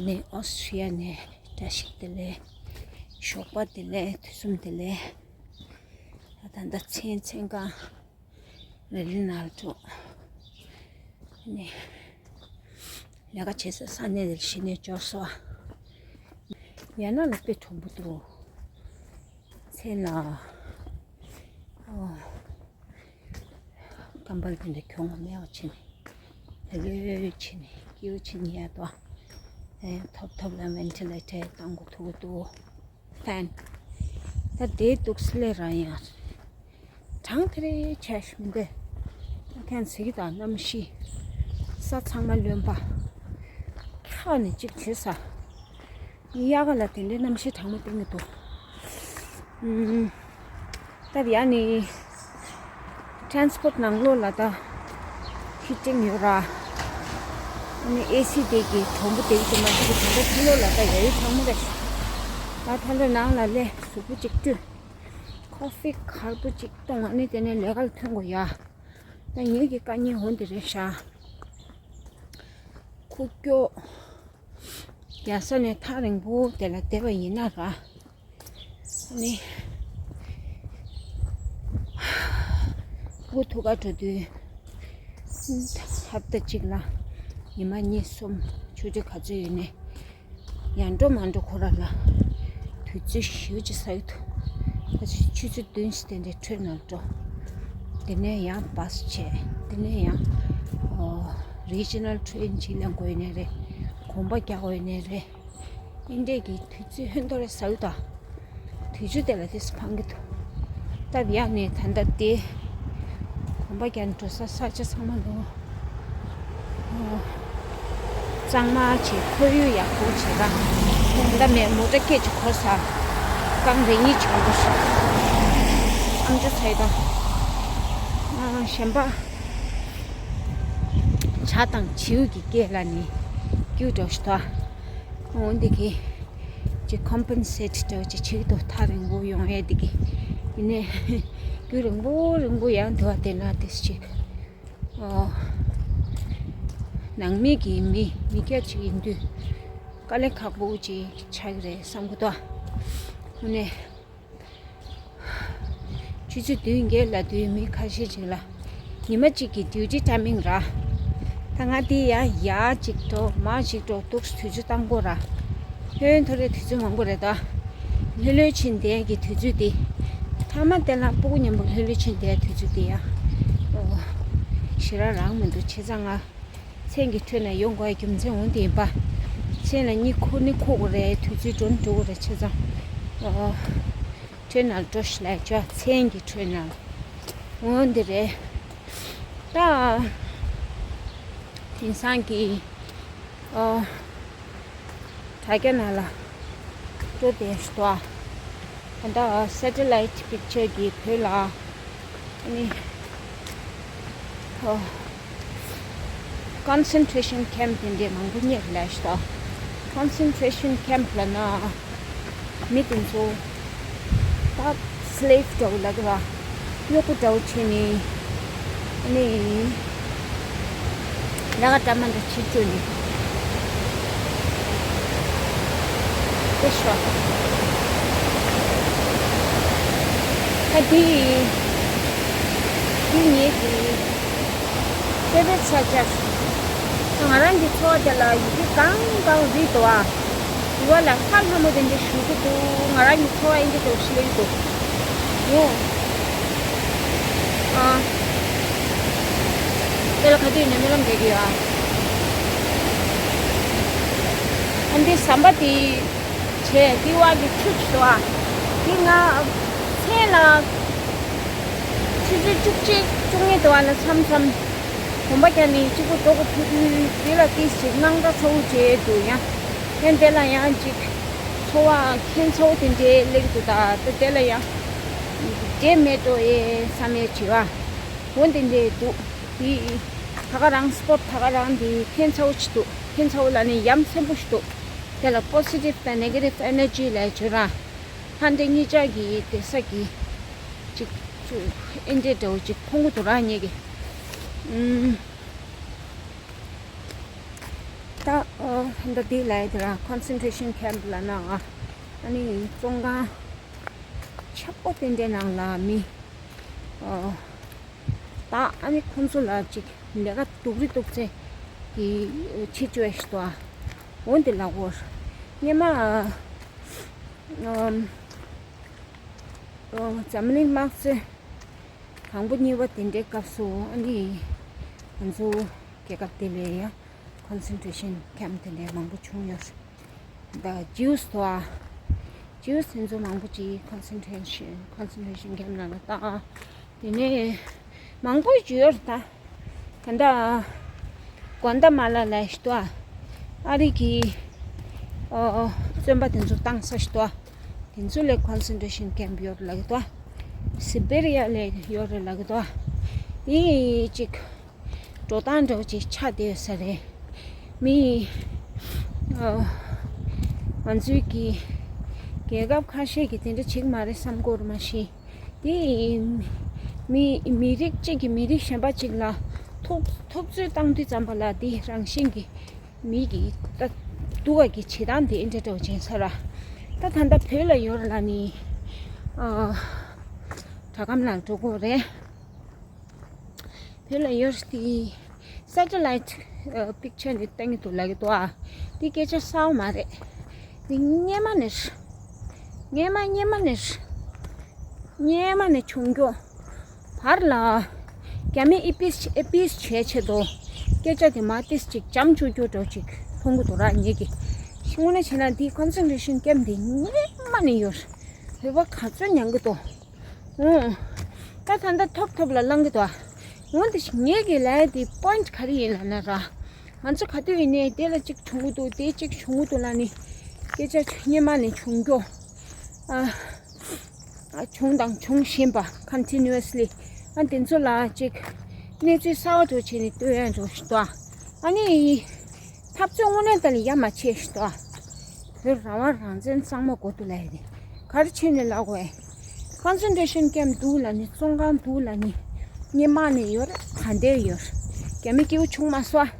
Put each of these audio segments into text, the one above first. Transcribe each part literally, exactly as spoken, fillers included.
ནས་ཨོ་སི་ཊི་རི་ཡ་ནས་བཀྲ་ཤིས་བདེ་ལེགས། ཞོགས་པ་བདེ་ལེགས། དུས་གསུམ་བདེ་ལེགས། ད་ལྟ་མཚན་མཚན་གང་རི་ལི་ནང་འགྲོ། ནས་ལས་ཀ་བྱེད་ས་ས་གནས་དེར་གཞི་ནས་འབྱོར་སོང་། ཡང་ན་ལ་དཔེ་གྲོང་པོ་འདུག་མཚན་ལ། ཨོ། ཀམ་པལ་དེ་འདྲ་གྱོང་མེད་པ་བྱས་ནས། ལྷོད་ལྷོད་བྱས་ནས་སྐྱིད་པོ་བྱས་ནས་ཡར་དོ། ཨེ། ཐོབ་ཐོབ་ལ་ཝེན་ཊི་ལེ་ཊར་བཏང་དགོས་ཐུག་འདུག་ཕན། ད་དེ་འདུག་སེ་ལས་རང་ཡང་། གྲང་ཐེ་རེ་བྱས་ཤིག་མི་འདུག་ད་ཁྱེད་ཟིག་དང་གནམ་གཤིས། ས་ཚང་མ་རློན་པ། ཁྱག་ནས་གཅིག་བྱེད་ས། དབྱར་ཁ་ལ་དེ་འདྲའི་གནམ་གཤིས་གྲང་མོ་བསྟན་གྱི་འདུག་ཨུམ། སྟབས་ཡག་ནི། ཊེན་སི་པོར་ཊི་ནང་ལོགས་ལ་ད་ཧི་ཊིང་ཡོད་ར། ཨ་ནི་ཨེ་སི་དེ་གི་གྲོང་པོ་དེ་གི་དེ་མ་གཏོགས་གི་དེ་འདྲ་ཐ་ལོ་ལ་ད་ཡ་ཡི་གྲང་མོ་རེད། ད་ཐ་ལོ་ནང་ལ་སླེབས་གཟུགས་པོ་གཅིག་བཀྲུས། ཁོ་ཕི་གར་པོ་གཅིག་བཏུང་། ཨ་ནི་དེ་ནས་ལས་ཀ་ལ་ཐོན་དགོས་ཡ། ད་ངེད་ཀྱི་དཀའ་ངལ་འོ་འདི་རེད་ཤག་ཁུག་ཀྱོག་ཡར་ས་ནས་ཐག་རིང་པོ་དེ་ལ་བསྡད་པ་ཡིན་ན་ར། ནི། སྒུག་ཐུག་ག་འགྲོ་དུས། ཧབ་ཏ་གཅིག་ལ་ཉི་མ་གཉིས་གསུམ་ཆུ་ཚོད་ག་ཚོད་ཡོད་ནས། ཡར་འགྲོ་མར་འགྲོ་ཁོ་ར་ལ་དུས་ཚོད་ཞེ་པོ་ཅིག་ཟ་གི་འདུག་ད་ཆུ་ཚོད་བདུན་ཙམ་དེ་འདྲའི་ཊེན་ནང་འགྲོ། དེ་ནས་ཡང་བྷ་སི་བྱས། དེ་ནས་ཡང་ཨོ། རི་ཇི་ནལ་ཊེན་ཅིག་ལེན་དགོས་ཡོད་ནའི་རེད། གོམ་པ་རྒྱག་དགོས་ཡོད་ནའི་རེད། ཨིན་འདྲས་ཀྱི་དུས་ཚོད་ཧོན་ཐོར་རེ་ཟ་གི་འདུག་དུས་ཚོད་དེ་ལ་དེ་སུ་ཕང་གི་འདུག་སྟབས་ཡག་ནས་ད་ལྟ་དེ། གོམ་པ་རྒྱག་འགྲོ་ས་ས་ཆ་ཚང་མ་ལོ། གཙང་མ་བྱས། ཁོར་ཡུག་ཡག་པོ་བྱས་ར། ད་མེད་མོ་ཊ་སྐད་ཅིག་གོ་ས། རྐང་རེ་གཉིས་བྱུང་འདུག་ཨམ་ཅོག་ཚོས་དང་། ཨ། གཞན་པ། བྱ་དང་བྱིའུ་གི་སྐད་ལ་ནི་སྐྱུག་འགྲོ་ཞིག་ད། འོ་འདི་གི་ཅིག་ཀོམ་པན་སེ་ཊི་འདྲ་བོ་ཅིག་བྱེད་ཀྱི་འདུག་ཐག་རིང་པོ་ཡོང་ཡས་འདི་གི། ཡིན་ནའི་རྒྱུན་རིང་པོ་རིང་པོ་ཡང་འདི་བ་བསྡད་ན་དེ་ཅིག་ཨོ། ནང་མི་གི་མི་མི་སྐྱ་ཅིག་ཡིན་དུས་དཀའ་ལས་ཁག་པོ་ཅིག་ཆགས་ཀྱི་རེད་བསམ་གྱི་འདུག་དངོས་གནས། ཆུ་ཚོད་བདུན་བརྒྱད་ལ་དུས་མི་ཁ་ཤས་ཅིག་ལ་ཉི་མ་གཅིག་གི་ཌིའུ་ཊི་ཊའི་མིང་ར། ད་ང་དེ་ཡང་ཡར་གཅིག་འགྲོ་མར་གཅིག་འགྲོ་འདུག་དུས་ཚོད་བཏང་དགོས་ར། ཧོན་ཐོར་རེ་དུས་ཚོད་མང་པོ་རེད་ད། ལྷོད་ལྷོད་ཕྱིན་བསྡད་ཀྱི་དུས་ཚོད་དེ། ཐ་མ་དེ་ལ་སྤུ་གུ་མཉམ་པོ་ལྷོད་ལྷོད་ཕྱིན་བསྡད་དུས་ཚོད་དེ་ཡང་། ཨོ། ཞེ་དྲག་རག་མི་འདུག་བྱས་ཙང་ང་། མཚན་གྱི་ཁྲོད་ན་ཡོང་དགོས་རྒྱུ་མཚན་འོ་དེ་ཡིན་པ། མཚན་ལ་གཉིད་ཁུག་ནི་ཁུག་དགོས་རེད། དུས་ཚོད་འགྲོ་ནི་འགྲོ་དགོས་རེད། བྱས་ཙང་། ཨོ། ཁྲོད་ནང་འགྲོ་ཤི་ལ་ཅོ་མཚན་གྱི་ཁྲོད་ནང་། འོ་འདི་རེད། ད། དེང་སང་གི། ཨོ། དྲ་རྒྱ་ནང་ལ་འགྲོ་བསྡད་ཤི་ཏོ། ད་ལྟ་སེ་ཊི་ལའི་ཊི་པིག་ཅར་གྱི་བོད་ལ། ཨ་ནི། ཨོ། ཀོན་སེན་ཊི་རེ་ཤན་ཁེམ་དེ་འདྲའི་མང་པོ་རྙེད་ལས་ཤི་ཏོ། ཀོན་སེན་ཊི་རེ་ཤན་ཁེམ་ལ་ན། མི་དེ་ཚོ་ད་སི་ལེབ་འདྲ་བོ་ལབ་ཀྱི་ར། གཡོག་པོ་འདྲ་བོ་བྱས་ནས། ཨ་ནི། ལས་ཀ་འདྲ་མི་འདྲ་བྱེད་བཅུག་ནས། དེ་ཤོག་ད་དེ་ཡིན། དེ་ངེད་ཀྱི་ཕེ་བྷི་རེཊ་སབ་ཇེག་ཊི། ང་རང་གི་འཚོ་བ་དེ་ལ་ཡི་གེ་གང་གང་རིག་འདུག་ཨ། དེ་བ་ལ་ཁ་ལྷ་མོ་དེ་འདྲ་ཞུ་གི་འདུག་ང་རང་གི་འཚོ་བ་ཨེ་འདྲ་འདུག་ཤི་ལེ་འདུག་ངོ་། ཨ། དེ་ལ་ག་དུས་ནས་རྨི་ལམ་བསྡད་ཀྱི་ཡོད་ཨ། ཨ་འདི་ཟམ་པ་དེ་བྱས་དེ་བ་གི་ཆུ་ཆུ་འདུག་ཨ། དེ་ང་མཚན་ལ། ཆུ་ཚོད་བཅུ་གཅིག་བཅུ་གཉིས་དུ་བ་ལ་མཚམས་མཚམས་གོམ་པ་རྒྱག་ནས་གཅིག་པུ་རྡོ་གུ་ཕུ་ཕུ་དེ་ལ་ཏིས་ཅིག་དངངས་སྐྲག་ཚ་བོ་བྱས་འདུག་ཡང་། ཡང་དེ་ལ་ཡང་ཅིག་ཚོར་བ་ཁྱད་མཚར་བོ་དེ་འདྲའི་སླེབས་འདུག་ད་ད་དེ་ལ་ཡང་འདྲེ་མེད་འགྲོ་ཨེ་བསམ་ཡས་བྱེད་བ་འོ་དེ་འདྲའི་འདུག་དེ་ད་ག་རང་སྤོཊ་ད་ག་རང་དེ་ཁྱད་མཚར་བོ་ཅིག་འདུག་ཁྱད་མཚར་བོ་ལ་ནི་ཡ་མཚན་པོ་ཞིག་འདུག་དེ་ལ་པོ་སི་ཊིབ་དང་ནེ་གེ་ཊིབ་ཨེ་ནར་ཇི་ལབ་བྱེད་ར། ལྷ་འདྲེ་གཉིས་ཆར་གྱི་སྡོད་ས་གི་ཅིག་ཅུ་ཨེ་འདྲས་འདྲ་བོ་ཅིག་མཐོང་གི་འདུག་ར་ངེད་ཀྱི། ཨུམ། ད་ཨ་ད་འདི་ལ་དེ་ར་concentration camp ལ་ན་ཨ་ནི་བཙོན་ཁང་ཆགས་པོ་དེ་འདྲའི་ནང་ལ་མི་ཨ་ད་ཨ་ནི་ཁོང་ཚོ་ལ་ཅིག་ལས་ཀ་སྡུག་རི་སྡུག་ཚེ་གི་ཕྱི་བཅོས་ཤི་ཏོ་ཨ་འོན་ཏེ་ལ་གོར་སྙེ་མ་ཨ་འཛམ་གླིང་དམག་རྩེ་དང་པོ་གཉིས་པ་དེ་འདྲའི་སྐབས་སུ་ཨ་ནི་ང་ཚོ་རྒྱལ་ཁབ་དེ་ལ་ཡང་concentration camp དེ་འདྲའི་མང་པོ་བྱུང་ཡོད། ད་Jews དོ་ཨ། Jews དེ་ཚོ་མང་པོ་ཅིག་concentration concentration camp ནང་ལ་བཏང་། དེ་ནས་མང་པོ་ཅིག་ཡོད་རེད་ད། ད་ལྟ་གོན་ད་མ་ལ་ལ་ཞིག་དོ་ཨ། ཨ་རི་གི་ཨོ་བཙོན་པ་དེ་ཚོ་བཏང་ས་ཞིག་དོ་ཨ། དེ་ཚོ་ལ་concentration camp ཡོད་རེད་ལབ་ཀྱི་དོ་ཨ། སི་བེ་རི་ཡ་ལ་ཡོད་རེད་ལབ་ཀྱི་དོ་ཨ། དེ་ཅིག་འགྲོ་སྟངས་འདྲ་བོ་ཅིག་ཆགས་བསྡད་ཡོད་ས་རེད། མི་ཨ་ང་ཚོའི་གི་རྒྱལ་ཁབ་ཁ་ཤས་ཀྱིས་དེ་འདྲ་བྱེད་ཀྱི་མ་རེད་བསམ་གྱི་ཡོད་རེད། མ་གཞི་དེ་མི་མི་རིགས་གཅིག་གིས་མི་རིགས་གཞན་པ་གཅིག་ལ་ཐུག་ཐུབ་ཚོད་བཏང་དུས་ཙམ་པ་ལ་དེ་རང་བཞིན་གྱི་མི་གི་ད་སྡུག་པ་གི་བྱེད་སྟངས་དེ་འདྲ་འདྲ་བོ་ཅིག་ཡིན་ས་ར། ད་ད་ལྟ་བོད་ལ་ཡོད་རེད་ལབ་ནི་ཨ་དྲ་སྒམ་ལ་འགྲོ་དགོས་རེད། བོད་ལ་ཡོད་དེ་satellite picture ནི་བཏང་གི་འདུག་ལབ་ཀྱི་འདུག་ཨ། འདི་སྐད་ཆ་གསར་པ་མ་རེད། འདི་སྔོན་མ་ནས་སྔོན་མ་སྔོན་མ་ནས་སྔོན་མ་ནས་བྱུང་རྒྱུ་བར་ལ་རྒྱ་མི་ཨེ་པིས་ཨེ་པིས་བྱས་ཆེད་དུ་སྐད་ཆ་དེ་མ་ཏིས་ཅིག་འཇམ་བཅུག་རྒྱུ་འདྲ་ཅིག་མཐོང་གི་འདུག་ར་ངེད་ཀྱིས། དངོས་གནས་བྱས་ན་འདི་concentration camp འདི་སྔོན་མ་ནས་ཡོད། བོད་པ་ག་ཚོད་མྱང་གི་འདུག་ཨོ། ད་ད་ལྟ་ཐོབ་ཐོབ་ལ་ལངས་ཀྱི་འདུག་འོན་ཏེ་ངེད་ཀྱི་ལས་དེ་point ག་རེ་ཡིན་ལབ་ན་ར། ང་ཚོ་ག་དུས་ཡིན་ནའི་དེ་ལ་གཅིག་བྱུང་གི་འདུག་དེ་གཅིག་བྱུང་གི་འདུག་ལབ་ནི་སྐད་ཆ་སྔོན་མ་ནས་བྱུང་རྒྱུ། ཨ། ཨ་བྱུང་དང་འབྱུང་བཞིན་པ་continuously ཨ་དེ་ཚོ་ལ་གཅིག་གནས་ཚུལ་གསར་པ་འདྲ་བྱས་ནས་སྟོན་ཡ་འདྲ་ཞིག་འདུག་ཨ་ནི། འཐབ་རྩོད་དངོས་གནས་ད་ལ་ཡ་མ་ཆེ་ཞིག་ཏོ། བོད་རང་དབང་རང་བཙན་གཙང་མ་དགོས་འདུག་ལབ་ཡ་དེ་ག་རེ་བྱས་ནས་ལབ་དགོས། concentration camp འདུག་ལབ་ནི་བཙོན་ཁང་འདུག་ལབ་ནི་སྔོན་མ་ནས་ཡོད་རེད། ད་ལྟའི་ཡོད་རེད། རྒྱ་མི་སྐྱིད་པོ་བྱུང་མ་སོང་།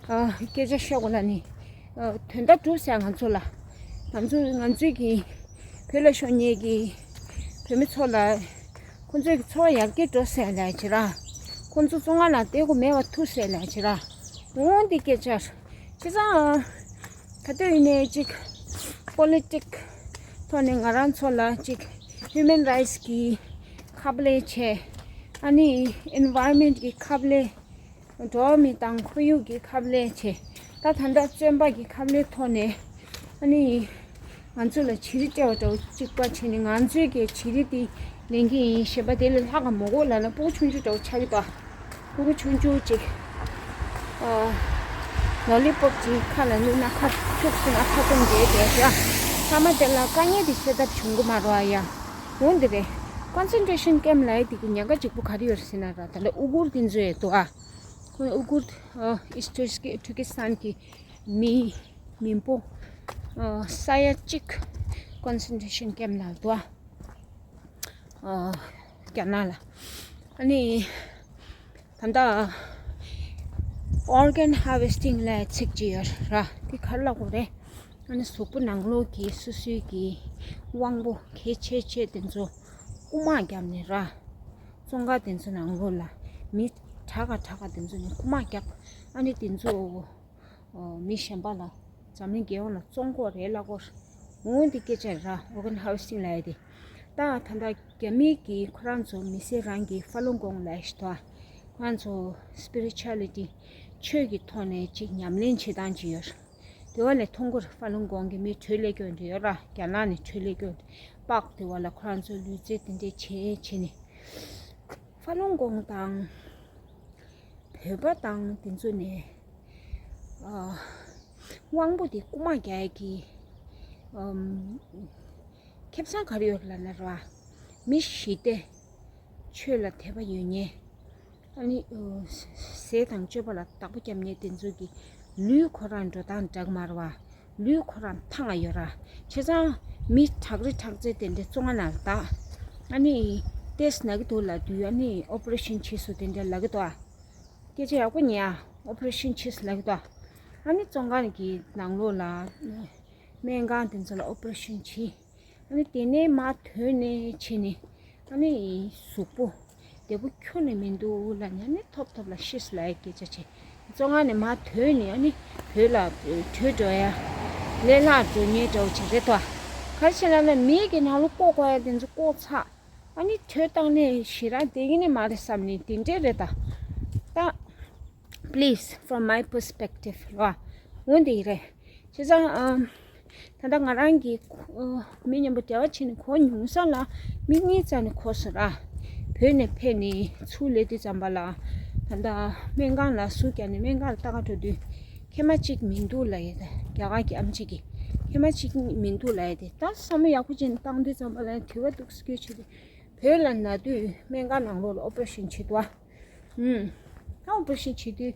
ཨ་སྐད་ཆ་བཤད་དགོས་ལབ་ནི་ཨ་དོན་དག་གྲུབ་ཟེར་ང་ཚོ་ལ། ང་ཚོ་ང་ཚོའི་གི་བོད་ལ་ཤོར་མཁན་གི་བོད་མི་ཚོ་ལ། ཁོང་ཚོའི་འཚོ་བ་ཡར་རྒྱས་འགྲོ་ཟེར་ལབ་ཀྱི་ར། ཁོང་ཚོ་བཙོན་ཁང་ནང་བསྡད་དགོས་མེད་པ་ཐུག་ཟེར་ལབ་ཀྱི་ར། འོང་འདི་སྐད་ཆ། བྱས་ཙང་། ག་དུས་ཡིན་ནའི་ཅིག་པོ་ལི་ཊིག་ཐོག་ནས་ང་རང་ཚོ་ལ་ཅིག་human rights གི་ཁ་ལས་བྱས། ཨ་ནི་environment གི་ཁ་ལས། འགྲོ་བ་མི་དང་ཁོར་ཡུག་གི་ཁ་ལས་བྱས། ད་ད་ལྟ་བཙོན་པ་གི་ཁ་ལས་ཐོག་ནས། ཨ་ནི། ང་ཚོ་ལ་བྱི་རིལ་སྤྲད་པ་འདྲ་བོ་གཅིག་པ་བྱས་ནས་ང་ཚོའི་གི་བྱི་རིལ་དེ་ལེན་གྱི་ཡིན་ཞེས་པ་དེ་ལས་ལྷག་ག་མ་དགོས་ལབ་ན་སྤུ་གུ་ཆུང་ཆུང་འདྲ་བོ་ཆགས་ཀྱི་འདུག་སྤུ་གུ་ཆུང་ཆུང་ཅིག་ཨ། ལོ་ལི་པོབ་ཅིག་ཁ་ལ་བླུགས་ན་ཁ་ཁྱུག་སོང་ན་ཁ་སྐོམ་བྱས་བསྡད་ཤག་ཚང་མ་དེ་ལ་དཀའ་ངལ་དེ་སེལ་ཐབས་བྱུང་གི་མ་རེད་ཡ། འོ་འདི་རེད། concentration camp ལབ་ཡ་དེ་གི་ཉེན་ཁ་གཅིག་པུ་ག་རེ་ཡོད་རེད་ཟེར་ན་ར་ད་ལྟ་ཨུ་གུར་དེ་ཚོ་ཡོད་འདུག་ཨ། ཁོང་ཨུ་གུར་ཨ་East Turkestan གི་མི་མི་པོ་ཨ་ས་ཡ་གཅིག་concentration camp ལ་འདུག་ཨ། ཨ་རྒྱ་ནག་ལ། ཨ་ནི་ད་ལྟ་organ harvesting ལབ་ཚིག་ཅིག་ཡོད་ར། དེ་ག་རེ་ལབ་དགོས་རེད། ཨ་ནི་གཟུགས་པོ་ནང་ལོགས་ཀྱི་སོ་སོའི་གི་དབང་པོ་གལ་ཆེ་ཆེ་དེ་ཚོ་རྐུ་མ་བརྒྱབ་ནས་ར། བཙོན་ཁང་དེ་ཚོ་ནང་ལོགས་ལ་མི་དྲག་ག་དྲག་ག་དེ་ཚོ་ནས་རྐུ་མ་བརྒྱབ། ཨ་ནི་དེ་ཚོ་ཨོ་མི་གཞན་པ་ལ་འཛམ་གླིང་རྒྱལ་ཡོངས་ལ་བཙོང་གི་ཡོད་རེད་ལབ་ཀྱི་ཡོད་རེད། འོ་འདི་སྐད་ཆ་རེད་ར། organ harvesting ལབ་ཡ་དེ། ད་ད་ལྟ་རྒྱ་མི་གིས་ཁོ་རང་ཚོ་མི་སེར་རང་གི་ཧྥ་ལུན་གོང་ལབ་ཡ་ཞིག་འདུག་ཨ། ཁོ་རང་ཚོ་spirituality ཆོས་ཀྱི་ཐོག་ནས་ཅིག་ཉམས་ལེན་བྱེད་སྟངས་ཅིག་ཡོད་རེད། དེ་བ་ལས་མཐོང་གི་རེད། ཧྥ་ལུན་གོང་གི་མི་བྲོས་སླེབས་ཀྱི་ཡོད་རེད་ཡོད་ར། རྒྱ་ནག་ནས་བྲོས་སླེབས་ཀྱི་ཡོད་རེད། པགས་དེ་བ་ལ་ཁོ་རང་ཚོ་ལུས་རྩལ་དེ་འདྲས་བྱས་བྱས་ནས། ཧྥ་ལུན་གོང་དང་། བོད་པ་དང་དེ་ཚོ་ནས་ཨ་དབང་པོ་དེ་རྐུ་མ་རྒྱག་ཡ་གི་ཨམ་ཁེ་བཟང་ག་རེ་ཡོད་ལབ་ན་ར། མི་ཞི་བདེ། ཆོས་ལ་དད་པ་ཡོད་མཁན། ཨ་ནི་ཨ་ཟས་དང་སྤྱོད་པ་ལ་བདག་པོ་རྒྱབ་མཁན་དེ་ཚོ་གི་ལུས་ཁོ་རང་འགྲོ་སྟངས་འདྲ་གི་མ་རེད་བ། ལུས་ཁོ་རང་ཐང་ང་ཡོད་ར། བྱས་ཙང་མི་དྲག་རི་དྲག་རྩལ་དེ་འདྲའི་བཙོན་ཁང་ནང་ལ་བཏགས། ཨ་ནི་ཏེས་ན་གི་འདུག་ལབ་དུས་ཨ་ནི་ཨོ་པ་རེ་ཤན་བྱེད་སོང་དེ་འདྲ་ལབ་གི་འདུག་ཨ། སྐད་ཆ་ཡག་པོ་ཉན་ཨ། ཨོ་པ་རེ་ཤན་བྱེད་སོང་ལབ་གི་འདུག་ཨ། ཨ་ནི་བཙོན་ཁང་གི་ནང་ལོགས་ལ་སྨན་ཁང་དེ་ཚོ་ལ་ཨོ་པ་རེ་ཤན་བྱས། ཨ་ནི་དེ་ནས་མར་ཐོན་ནས་ཕྱིན་ནས་ཨ་ནི་གཟུགས་པོ་བདེ་པོ་ཁྱོན་ནས་མི་འདུག་ལབ་ནས་ཨ་ནི་ཐོབ་ཐོབ་ལ་ཤི་སོང་ལབ་ཡ་སྐད་ཆ་བྱས། བཙོན་ཁང་ནས་མར་ཐོན་ནས་ཨ་ནི་བོད་ལ་བྲོས་འགྲོ་ཡ་ལས་སླ་འགྲོ་ཉེན་འདྲ་བོ་ཅིག་རེད་དོ། ག་རེ་བྱས་ལབ་ན་མི་གི་ནང་ལོགས་བཀོག་དགོས་ཡ་དེ་ཚོ་བཀོག་ཚར། ཨ་ནི་ཐོན་བཏང་ནས་ཞེ་དྲག་བསྡད་ཀྱི་ནི་མ་རེད་བསམ་ནས་དེ་འདྲས་རེད་ད། ད་please, from my perspective ར། འོ་འདི་རེད། བྱས་ཙང་ཨམ། ད་ལྟ་ང་རང་གི་ཨ། མི་མཉམ་པོ་འབྲེལ་བ་བྱས་ནས་གོ་མྱོང་ས་ལ་མི་གཉིས་རྩ་ནས་གོ་སོང་ར། བོད་ནས་ཕེབས་ནས་ཚུར་སླེབས་དུས་ཙམ་པ་ལ། ད་ལྟ་སྨན་ཁང་ལ་ཟུར་བརྒྱབ་ནས་སྨན་ཁང་ལ་ལྟ་ག་འགྲོ་དུས་མཁལ་མ་གཅིག་མི་འདུག་ལབ་ཡས་ད། རྒྱ་གར་གྱི་ཨམ་ཆི་གིས་མཁལ་མ་གཅིག་མི་འདུག་ལབ་ཡས་དེ། ད་བསམ་བློ་ཡག་པོ་བྱས་ནས་བཏང་དུས་ཙམ་པ་ལ་དུས་བ་འདུག་སྐྱོ་བྱེད་དུས། བོད་ལ་ན་དུས་སྨན་ཁང་ནང་ལོགས་ལ་ཨོ་པ་རེ་ཤན་བྱེད་དུས། ཨུམ། ད་ཨོ་པ་རེ་ཤན་བྱེད་དུས་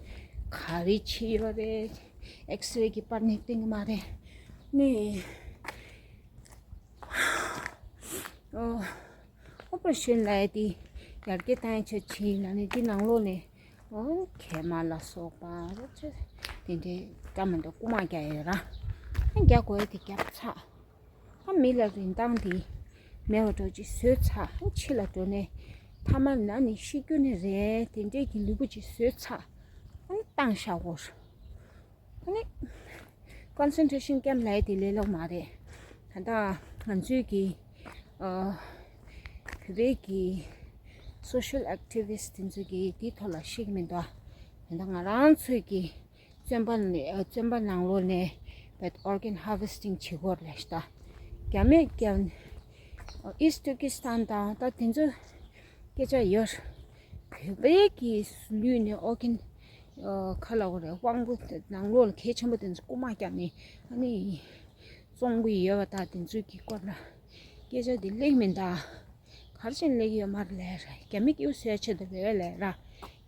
ག་རེ་བྱེད་ཡོད་རེད། ཨེགས་རེ་གི་པར་ནི་སྟོན་གི་མ་རེད། ནི། ཨོ། ཨོ་པ་རེ་ཤན་ལབ་ཡ་དེ་ཡར་རྒྱས་བཏང་ཡ་ཆ་བྱེད་ལ་ནི་དེ་ནང་ལོགས་ནས་ཨོ་མཁལ་མ་ལ་སོགས་པ་རེད་ཆེ། དེ་འདྲའི་འདྲ་མི་འདྲ་རྐུ་མ་རྒྱག་ཡོད་ར། ཨ་རྒྱག་དགོས་ཡ་དེ་རྒྱབ་ཚར། ཨ་མི་ལ་རིན་ཐང་དེ་མེད་པ་འགྲོ་ཅིག་བཟོས་ཚར། ཨ་ཕྱི་ལ་འགྲོ་ནས་ཐ་མ་ན་ནས་ཤི་རྒྱུ་ནི་རེད། དེ་འདྲས་ཀྱི་ལུས་པོ་ཅིག་བཟོས་ཚར། ཨ་བཏང་བཞག་གོ། ཨ་ནི་concentration camp ལབ་ཡ་དེ་ལས་སླ་པོ་མ་རེད། ད་ལྟ་ང་ཚོའི་གི་ཨ་བོད་པའི་གི་social activist དེ་ཚོས་གི་དེའི་ཐོག་ལ་ཤེས་ཀྱི་མི་འདུག་ད་ལྟ་ང་རང་ཚོའི་གི་བཙོན་པ་ནས་ཨ་བཙོན་པ་ནང་ལོགས་ནས་བད་organ harvesting བྱེད་དགོས་རེད་ལབ་ཤག་ད། རྒྱ་མི་རྒྱ་East Turkestan དང་ད་དེ་ཚོ་སྐད་ཆ་ཡོད། བོད་པའི་གི་ལུས་ནས་organ ཨ་ག་ལབ་དགོས་རེད། དབང་པོ་ནང་ལོགས་ལ་གལ་ཆེན་པོ་དེ་ཚོ་རྐུ་མ་བརྒྱབ་ནས་ཨ་ནི་བཙོང་གི་ཡོད་པ་ད། དེ་ཚོའི་གི་སྐོར་ལ་སྐད་ཆ་དེ་སླེབས་མི་འདུག་ག་རེ་བྱས་ནས་སླེབས་ཀྱི་ཡོད་མ་རེད་ལབ་ར། རྒྱ་མི་སྐྱིད་པོ་བཟོ་ཡ་ཆེད་དུ་རེད་ལབ་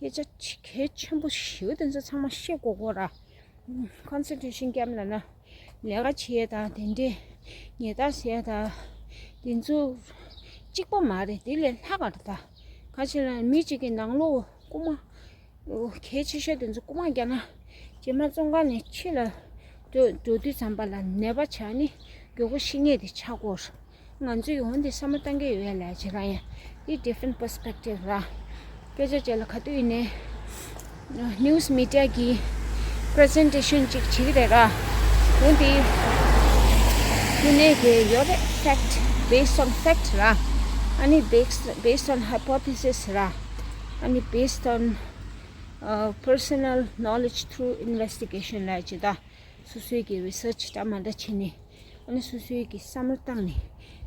ར། སྐད་ཆ་གལ་ཆེན་པོ་ཞེ་པོ་དེ་ཚོ་ཚང་མ་ཤེས་དགོས་གོ་ར། Concentration camp ལབ་ན་ལས་ཀ་བྱེད་ཡ་དང་དེ་འདྲས་ཉལ་ཐ་ཟ་ཡ་དང་དེ་ཚོ་གཅིག་པ་མ་རེད། དེ་ལས་ལྷག་ག་རེད་ད། ག་རེ་བྱས་ན་མི་གཅིག་གི་ནང་ལོགས་རྐུ་མ་གལ་ཆེ་ཤོས་དེ་ཚོ་རྐུ་མ་བརྒྱབ་ན་རྗེས་མ་བཙོན་ཁང་ནས་ཕྱི་ལ་འགྲོ་འགྲོ་དུས་ཙམ་པ་ལ་ནད་པ་ཆགས་ནས་མགྱོགས་པོ་ཤི་ངེས་དེ་ཆགས་ཀྱི་ཡོད་རེད། ང་ཚོས་འོན་ཏེ་བསམ་བློ་བཏང་གི་ཡོད་ལ་བྱེད་རང་ཡང་འདི་different perspective ར། སྐད་ཆ་བྱས་ལ་ག་དུས་ཡིན་ནའི་news media གི་presentation ཅིག་བྱེད་ཀྱི་རེད་ར། འོན་ཏེ་དེ་ནས་དེ་ཡོད་རེད། Fact, based on fact ར། ཨ་ནི་based, based on hypothesis ར། ཨ་ནི་based on uh, personal knowledge through investigation ལབ་ཅིག་ད། སོ་སོའི་གི་research འདྲ་མི་འདྲ་བྱས་ནས་ཨ་ནི་སོ་སོའི་གི་བསམ་བློ་བཏང་ནས་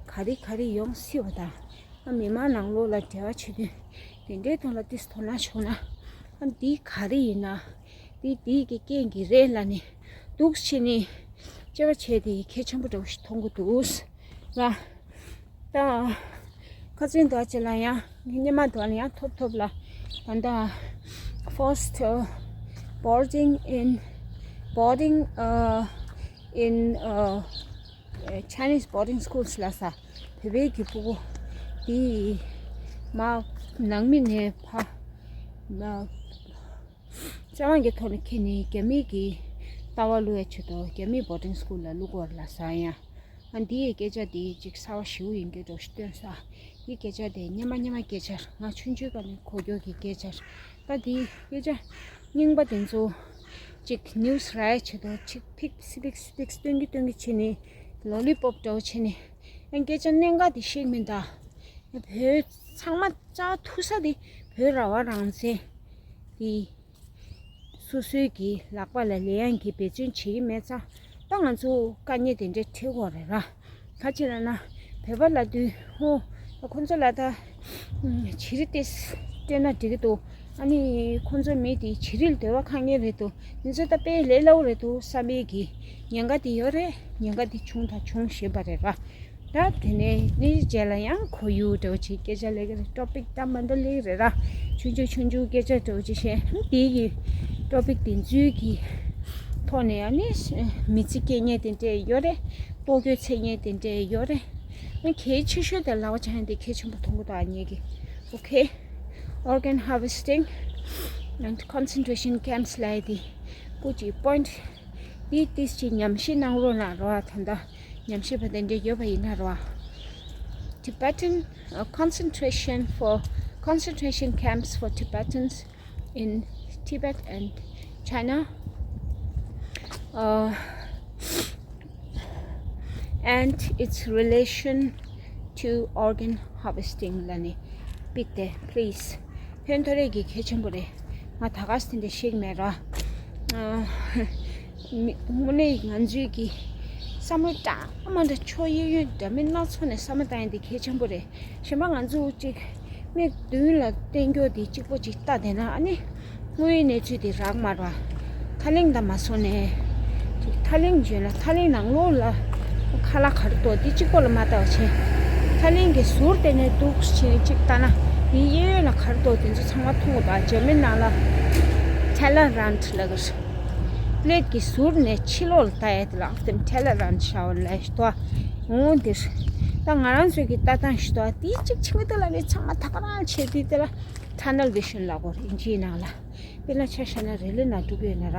ག་རེ་ག་རེ་ཡོང་སྲིད་པ་དང་། ཨ་མི་མང་ནང་ལོགས་ལ་འབྲེལ་བ་བྱེད་དུས་དེ་འདྲའི་ཐོག་ལ་ཏིས་དོ་སྣང་བྱུང་ན། ཨ་འདི་ག་རེ་ཡིན་ན། འདི་འདི་གི་རྐྱེན་གྱིས་རེད་ལབ་ནས་འདུག་བྱས་ནས་དཔྱད་པ་བྱས་ཏེ་གལ་ཆེན་པོ་འདྲ་བོ་ཞིག་མཐོང་གི་འདུག་ལ། ད་ཁ་སང་དུ་ཅི་ལ་ཡང་སྔོན་མ་དུ་ལ་ཡང་ཐོབ་ཐོབ་ལ་ད་ལྟ་forced boarding in boarding uh, in uh, Chinese boarding schools ལ་ས་བོད་པའི་གི་ཕྲུ་གུ་དེ་མ་ནང་མི་ནས་ཕ་མ་བཙན་དབང་གི་ཐོག་ནས་ཁྱེར་ནས་རྒྱ་མི་གི་ལྟ་བ་བླུག་ཡ་ཆེད་དུ་རྒྱ་མི་boarding school ལ་བླུག་གོ་ལ་ས་ཡང་། ཨ་འདི་ཡི་སྐད་ཆ་དེ་ཅིག་གསར་བ་ཞེ་པོ་ཡིན་གྱི་འགྲོ་ཞིག་སྟོན་ས། འདི་སྐད་ཆ་དེ་སྔོན་མ་སྔོན་མ་སྐད་ཆ་ང་ཆུང་ཆུང་སྐབས་ནས་གོ་རྒྱུ་གི་སྐད་ཆ། ད་འདི་སྐད་ཆ་རྙིང་པ་དེ་ཚོ་ཅིག་news ར་ཡ་ཆེད་དུ་ཅིག་ཕིག་སི་ཕིག་སི་ཕིག་སྟོན་གི་སྟོན་གི་བྱས་ནས་lollipop འདྲ་བོ་བྱས་ནས་ཨ་སྐད་ཆ་གནད་འགག་དེ་ཤེས་མི་འདུག་བོད་ཚང་མ་ཅག་ཐུག་ས་དེ་བོད་རང་དབང་རང་བཙན་དེ། སོ་སོའི་གི་ལག་པ་ལ་ལེན་ཡག་གི་འབད་བརྩོན་བྱེད་ཀྱི་མེད་ཙང་ད་ང་ཚོ་དཀའ་ངལ་དེ་འདྲ་འཕྲད་ཀྱི་ཡོད་རེད་ར། ག་ཅི་ལབ་ན་བོད་པ་ལབ་དུས་ཧོ་ད་ཁོ་ཚོ་ལ་ད་བྱི་རིལ་ཏོག་ཙམ་སྤྲད་ན་འགྲིག་གི་འདུག་ཨ་ནི་ཁོ་ཚོ་མི་དེ་བྱི་རིལ་འདོད་པ་ཁ་ངེས་རེད་འདུག་འདི་ཚོ་ད་དཔེ་ལས་སླ་པོ་རེད་འདུག་བསམ་པའི་གི་ཉེན་ཁ་དེ་ཡོད་རེད། ཉེན་ཁ་དེ་བྱུང་དང་འབྱུང་བཞིན་པ་རེད་ར། ད་དེ་ནས་ནི་རྗེས་ལ་ཡང་ཁོར་ཡུག་འདྲ་བོ་ཅིག་སྐད་ཆ་ལས་ཀྱི་རེད། topic ད་མ་འདྲ་ལས་ཀྱི་རེད་ར། ཆུང་ཆུང་ཆུང་ཆུང་སྐད་ཆ་འདྲ་བོ་ཅིག་བཤད། དེ་གི་topic དེ་ཚོའི་གི་ཐོག་ནས་ཨ་ནི་མི་ཚེ་སྐྱེལ་མཁན་དེ་འདྲས་ཡོད་རེད། ལྟོ་གོས་འཚོལ་མཁན་དེ་འདྲས་ཡོད་རེད། ཨ་གལ་ཆེ་ཤོས་དེ་ལབ་པ་ཆ་ཡང་དེ་གལ་ཆེན་པོ་མཐོང་གི་འདུག་ཨ་ནི་གི་okay, organ harvesting and concentration camps ལབ་ཡ་དེ་ཀུ་ཅི་point འདི་ཏིས་ཅིག་ཉམས་ཞིབ་གནང་རོགས་གནང་རོགས། ད་ལྟ་ཉམས་ཞིབ་པ་དེ་འདྲ་ཡོད་པ་ཡིན་ན་རོགས། Tibetan uh, concentration for concentration camps for Tibetans in Tibet and China, uh, and its relation to organ harvesting. ལ་ནི་པིག་དེ་please ཕན་ཐོགས་རེད་ཀྱི་གལ་ཆེན་པོ་རེད། ང་ད་ག་སེ་དེ་འདྲ་ཤེས་ཀྱི་མེད་ར། ཨ། མི་དངོས་གནས་ང་ཚོའི་གི་བསམ་བློ་འདྲ་མ་འདྲ་ཕྱོགས་གཡས་གཡོན་འདྲ་མིན་སྣ་ཚོགས་ནས་བསམ་བློ་བཏང་ཡ་འདི་གལ་ཆེན་པོ་རེད། གཞན་པ་ང་ཚོ་གཅིག་མིག་མདུན་ལ་བསྟན་རྒྱུ་འདི་གཅིག་པོ་གཅིག་ལྟ་བསྡད་ན་ཨ་ནི་དངོས་ཡོད་གནས་ཚུལ་འདི་རག་མ་རེད་བ། ཐ་ལིང་དང་མ་སོང་ནས་ཅིག་ཐ་ལིང་བརྗོད་ན་ཐ་ལིང་ནང་ལོགས་ལ་ཁ་ལག་ག་རེ་འདུག་འདི་གཅིག་པོ་ལ་མ་ལྟ་བ་བྱས། ཐ་ལིང་གི་ཟུར་དེ་ནས་འདུག་བྱས་གཅིག་ལྟ་ན་འདི་གཡས་གཡོན་ལ་ག་རེ་འདུག་དེ་ཚོ་ཚང་མ་མཐོང་གི་འདུག་འཇར་མན་ནང་ལ་Tellerrand ལབ་ཀྱི་རེད། པླེད་ཀྱི་ཟུར་ནས་ཕྱི་ལོགས་ལ་ལྟ་ཡ་དེ་ལ་ཨག་དེ་Tellerrand ཞེས་པ་ལབ་ཞིག་འདུག་འོ་འདིར་ད་ང་རང་ཚོའི་གི་ལྟ་སྟངས་ཤིག་འདུག་དེའི་གཅིག་ཕྱི་མི་དེ་ལ་ནི་ཚང་མ་ད་ག་རང་བྱས་དུས་དེ་ལ་tunnel vision ལབ་ཀྱི་རེད་དབྱིན་ཇིའི་ནང་ལ། དཔེར་ན་ཆ་བཞག་ན་རི་ལི་ནང་འགྲོ་གི་ཡོད་ན་ར།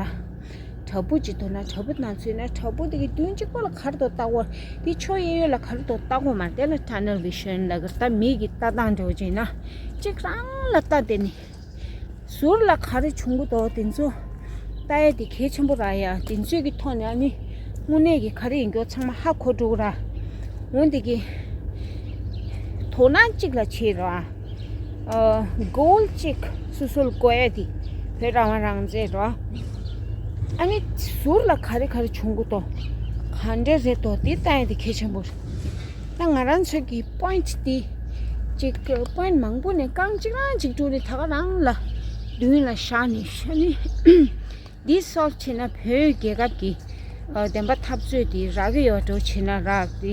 བྲག་ཕུག་ཅིག་འདུག་ན་བྲག་ཕུག་ནང་ཚུད་ན་བྲག་ཕུག་དེ་གི་མདུན་གཅིག་པོ་ལ་ག་རེ་འདུག་ལྟ་གོ། དེ་ཕྱོགས་གཡས་གཡོན་ལ་ག་རེ་འདུག་ལྟ་གོ་མ་རེད། དེ་ལ་tunnel vision ལབ་ཀྱི་རེད། ད་མི་གི་ལྟ་སྟངས་འདྲ་བོ་ཅིག་ཡིན་ན་གཅིག་རང་ལ་ལྟ་བསྡད་ནི། ཟུར་ལ་ག་རེ་བྱུང་གི་འདུག་དེ་ཚོ་ལྟ་ཡ་དེ་གལ་ཆེན་པོ་རེད་ཡ། དེ་ཚོའི་གི་ཐོག་ནས་ཨ་ནི་དངོས་གནས་ཀྱི་ག་རེ་ཡིན་རྒྱུ་ཚང་མ་ཧ་གོ་འགྲོ་གི་ར། འོན་ཏེ་གི་དོ་སྣང་གཅིག་ལ་བྱེད་ར། ཨ། goal གཅིག་སོ་སོ་ལ་བཀོད་ཡ་དེ་བོད་རང་དབང་རང་བཙན་ར། ཨ་ནི་ཟུར་ལ་ག་རེ་ག་རེ་བྱུང་གི་འདུག་ག་འདྲ་རེད་འདུག་དེ་ལྟ་ཡ་དེ་གལ་ཆེན་པོ་རེད། ད་ང་རང་ཚོ་གི་point དེ་གཅིག་point མང་པོ་ནས་རྐང་གཅིག་རང་གཅིག་དཀྲུགས་ནས་ད་ག་རང་ལ་མདུན་ལ་བཞག་ནས་ཤ་ནི་འདི་solve བྱས་ན་བོད་རྒྱལ་ཁབ་ཀྱི་ཨ་བདེན་པ་འཐབ་རྩོད་དེ་རག་གི་ཡོད་འགྲོ་བྱས་ན་རག་དེ་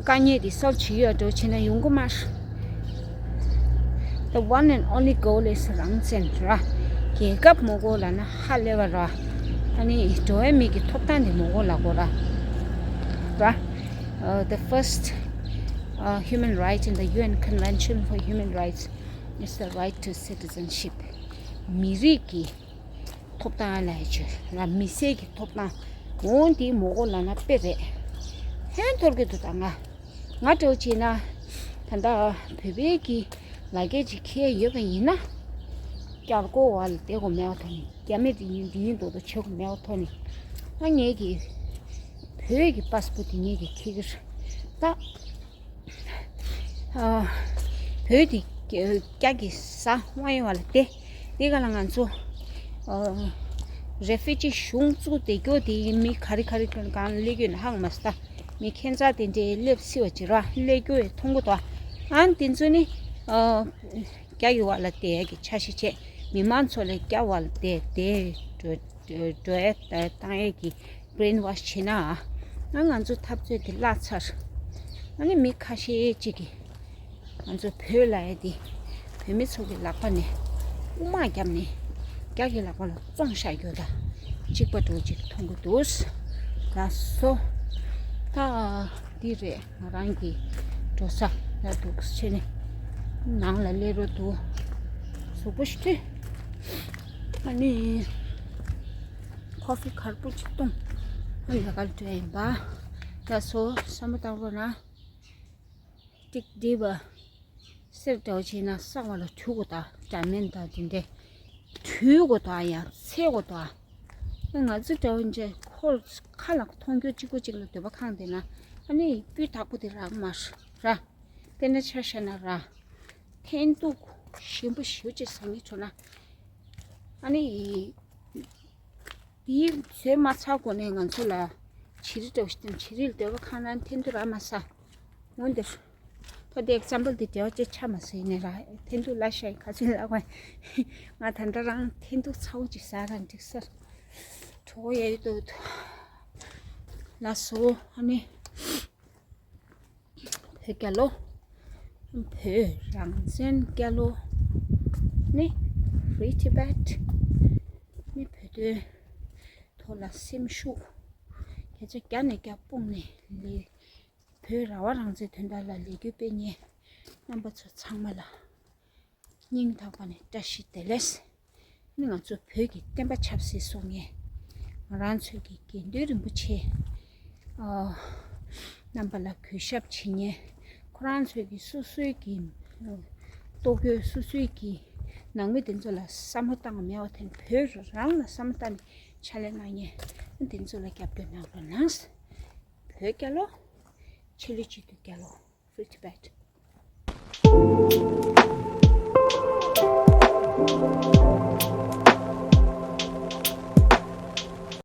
དཀའ་ངལ་དེ་solve བྱེད་ཀྱི་ཡོད་འགྲོ་བྱས་ན་ཡོང་གི་མ་རེད། The one and only goal is རང་བཙན་ར། རྒྱལ་ཁབ་མ་དགོས་ལབ་ན་ཧ་ལས་པ་ར། ཨ་ནི་འགྲོ་བའི་མི་གི་ཐོབ་ཐང་དེ་མ་དགོས་ལབ་དགོས་ར། ར། Uh, the first uh, human right in the U N Convention for Human Rights is the right to citizenship. མི་རིགས་ཀྱི་ཐོབ་ཐང་ལ་ཡི་ཆོས་ལ་མི་སེར་གྱི་ཐོབ་ཐང་འོང་དེ་མ་དགོས་ལབ་ན་དཔེ་རེད། ཧན་ཐོར་གི་འདུག་ད་ང་ང་འདྲ་བོ་བྱས་ན་ད་ལྟ་བོད་པའི་གི་ལ་རྒྱ་ཅིག་ཁྱེར་ཡོད་པ་ཡིན་ན་བསྐྱར་བསྐོ་བ་ལ་བསྡད་དགོས་མེད་པ་ཐོག་ནས་རྒྱ་མི་དེ་ཡིན་འདི་ཡིན་མདོག་མདོག་བྱེད་དགོས་མེད་པ་ཐོག་ནས་ང་ངེད་ཀྱི་བོད་ཀྱི་པཱ་སི་པོར་ཊི་དེ་ངེད་ཀྱི་ཁྱེར་གི་རེད་ད། ཨ། བོད་དེ་རྒྱ་གི་ས་དབང་ཡོད་པ་ལ་དེ་དེ་ག་ལ་ང་ཚོ་ཨ་རེ་ཕུ་ཇི་གཞུང་བཙུགས་བསྡད་རྒྱུ་དེ་མི་ག་རེ་ག་རེ་གང་སླེབས་ཀྱི་ཡོད་ན་ཧ་གོ་མ་སོང་། ད་མི་ཁྱད་མཚར་དེ་འདྲའི་སླེབས་སྲིད་པ་ཅིག་ར་སླེབས་རྒྱུ་ཡང་མཐོང་གི་འདུག་ཨ་ནི་དེ་ཚོ་ནི་ཨ་རྒྱ་གི་བ་ལ་དེ་གི་འཆར་གཞི་བྱས་མི་མང་ཚོ་ལ་རྒྱ་བ་ལ་དེ་དེ་འགྲོ་འགྲོ་ཡ་བཏང་ཡ་གི brainwash བྱེད་ན། ཨ་ང་ཚོ་འཐབ་རྩོད་དེ་བརླག་ཚར། ཨ་ནི་མི་ཁ་ཤས་ཅིག་གིས་ང་ཚོ་བོད་ལ་ཡ་དེ་བོད་མི་ཚོ་གི་ལག་པ་ནས་དབུ་མ་བརྒྱབ་ནས་རྒྱ་གི་ལག་པ་ལ་བཙོང་བཞག་རྒྱུ་དང་གཅིག་པ་འདྲ་བོ་ཅིག་མཐོང་གི་འདུག་ལགས་སོ། ད་འདི་རེད་ང་རང་གི་འགྲོ་ས་ལ་འདུག་ཕྱི་ནས་ནང་ལ་སླེབས་རོགས་འདུག་གཟུགས་པོ་ཞིག་ཐུལ། ཨ་ནི། ཁོ་ཕི་གར་པུ་ཅིག་བཏུང་། ཨ་ནི་ལ་གར་འགྲོ་ཡིན་པ། ད་སོ་བསམ་བློ་བཏང་རོགས་གནང་། ཏིག་འདི་བ། སེར་འདྲ་བོ་བྱས་ན་གསང་བ་ལ་འཁྲུ་དགོས་ད་འདྲ་མིན་ད་དེ་འདྲས། འཁྲུ་དགོས་ད་ཡང་འཚེ་དགོས་ད། ང་ཚོ་འདྲ་བོ་འཇལ་ཁོ་ཁ་ལ་མཐོང་རྒྱུ་གཅིག་པོ་གཅིག་ལ་འདོད་པ་ཁེངས་བསྡད་ན་ཨ་ནི་སྤུས་དག་པོ་དེ་རག་མ་ར། དཔེར་ན་ཆ་བཞག་ན་ར། འཐེན་ཐུག་ཞིམ་པོ་ཞེ་པོ་ཅིག་ཟ་སྙིང་བྲོ་ན། ཨ་ནི། དེའི་བཟོས་མ་ཚར་གོང་ནས་ང་ཚོ་ལ་བྱི་རིལ་འདྲ་བོ་ཞིག་བསྟན། བྱི་རིལ་འདོད་པ་ཁེངས་ན་འཐེན་ཐུག་རག་མ་ས། འོན་ཏེ། ཕ་དེ་example དེ་འདྲ་བ་ཅིག་ཆགས་མ་སོང་ཡིན་ནའི་ར་འཐེན་ཐུག་ལ་ཤ་ཡི་ཁ་ཚོན་ལ་བ། ང་ད་ལྟ་རང་འཐེན་ཐུག་ཚ་བོ་ཅིག་ཟ་ར་འགྲིག་ས། གྲོད་ཁོག་ཡ་ཡོད་དོ། ལགས་སོ་ཨ་ནི། བོད་རྒྱལ་ལོ། བོད་རང་བཙན་རྒྱལ་ལོ། ནི་Free Tibet། ནི་བོད་དོན་ཐོག་ལ་སེམས་ཤུགས་བརྒྱ་ཆ་བརྒྱ་ནས་བརྒྱ་སྤུངས་ནས་ལས་བོད་རང་དབང་རང་བཙན་དོན་དག་ལ་ལས་འགུལ་སྤེལ་མཁན་རྣམ་པ་ཚོ་ཚང་མ་ལ། སྙིང་ཐག་པ་ནས་བཀྲ་ཤིས་བདེ་ལེགས། ནི་ང་ཚོ་བོད་ཀྱི་བསྟན་པ་ཆབ་སྲིད་སྲུང་མཁན་ ང་རང་ཚོའི་གི་དགེ་འདུན་རིན་པོ་ཆེ་ཨ་རྣམ་པ་ལ་གུས་ཞབས་བྱེད་མཁན། ཁོ་རང་ཚོའི་གི་སོ་སོའི་གི་ལྟོ་གོས། སོ་སོའི་གི་ནང་མི་དེ་ཚོ་ལ་བསམ་བློ་བཏང་མེད་པ་དེ། བོད་རང་ལ་བསམ་བློ་བཏང་ནས་ཕྱག་ལས་གནང་མཁན་དེ་ཚོ་ལ་རྒྱབ་སྐྱོར་གནང་རོགས་གནང་། བོད་རྒྱལ་ལོ། ཆོས་ལུགས་སྤྱི་འཐུས་རྒྱལ་ལོ། Free Tibet།